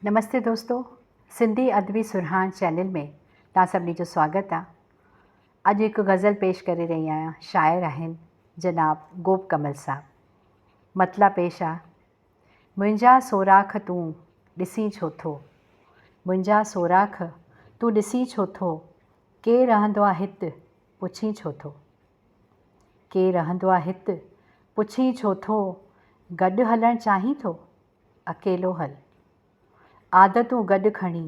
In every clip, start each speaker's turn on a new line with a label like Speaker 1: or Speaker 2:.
Speaker 1: نمستي دوستو سنڌي ادبي سرهاڻ چينل ۾ توهان سڀني جو سواگت آ. اڄ هڪ غزل پيش ڪري رهي آهيان شاعر آهن جناب گوپ ڪمل صاحب مطلع پيش آ منهنجا سوراخ تون ڏسين ڇو ٿو منهنجا سوراخ تون ڏسين ڇو ٿو ڪير رهندو آ هت پڇين ڇو ٿو ڪير رهندو آ هت پڇين ڇو ٿو گڏ هلڻ چاهين ٿو اڪيلو هل. عادتون گڏ کڻي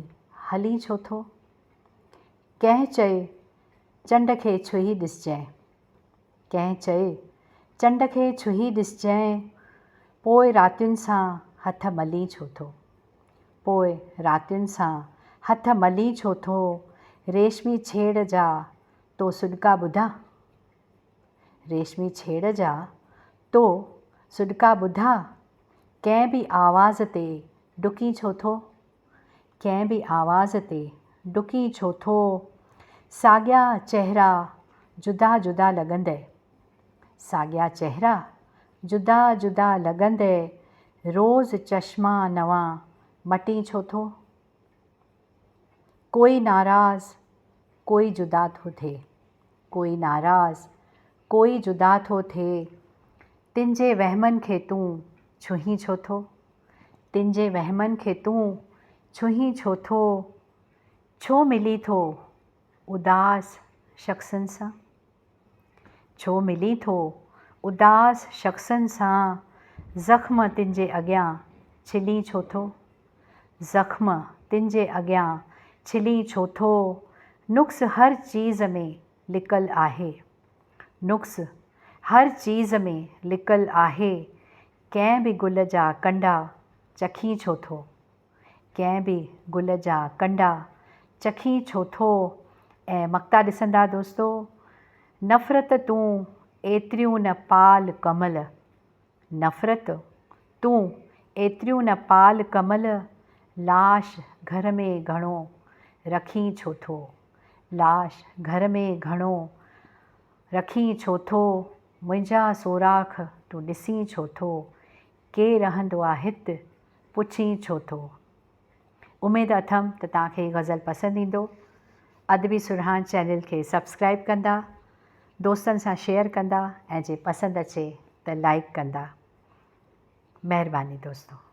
Speaker 1: هلين ڇو ٿو؟ ڪنهن چئي چنڊ کي ڇهي ڏسجئين. ڪنهن چئي چنڊ کي ڇهي ڏسجئين، پوء راتين سان هٿ ملين ڇو ٿو؟ پوء راتين سان هٿ ملين ڇو ٿو؟ ريشمي ڇيڙ جا تو سڏڪا ٻڌا؟ ريشمي ڇيڙ جا تو سڏڪا ٻڌا؟ ڪنهن به آواز تي ڊڪين ڇو ٿو؟ ڪنهن به آواز تي ڊڪين ڇو ٿو؟ ساڳيا چهرا جدا جدا لڳندء. ساڳيا چهرا جدا جدا لڳندء، روز چشما نوان مٽين ڇو ٿو؟ ڪوئي ناراض ڪوئي جدا ٿو ٿئي. ڪوئي ناراض ڪوئي جدا ٿو ٿئي، تن جي وهمن کي تون ڇهين ڇو ٿو؟ تن جي وهمن کي تون ڇهين ڇو ٿو؟ ڇو ملين ٿو اداس شخصن سان؟ ڇو ملين ٿو اداس شخصن سان، زخم تن جي اڳيان ڇلين ڇو ٿو؟ زخم تن جي اڳيان ڇلين ڇو ٿو؟ نقص هر چيز ۾ لڪل آهي. نقص هر چيز ۾ لڪل آهي. ڪنهن به گل جا ڪنڊا چکين ڇو ٿو؟ ڪنهن به گل جا ڪنڊا چکين ڇو ٿو؟ ۽ مقطع ڏسندا دوستو! نفرت تون ايتريون نه پال ڪمل. نفرت تون ايتريون نه پال ڪمل، لاش گهر ۾ گهڻو رکين ڇو ٿو؟ لاش گهر ۾ گهڻو رکين ڇو ٿو؟ منهنجا سوراخ تون ڏسين ڇو ٿو؟ ڪير رهندو آ هت پڇين ڇو ٿو؟ اميد اٿم ته توهان کي هي غزل پسند ايندو. ادبي سرهاڻ چينل کي سبسڪرائيب ڪندا، دوستن سان شيئر ڪندا ۽ جي پسند اچي ته لائيڪ ڪندا. مهرباني دوستو.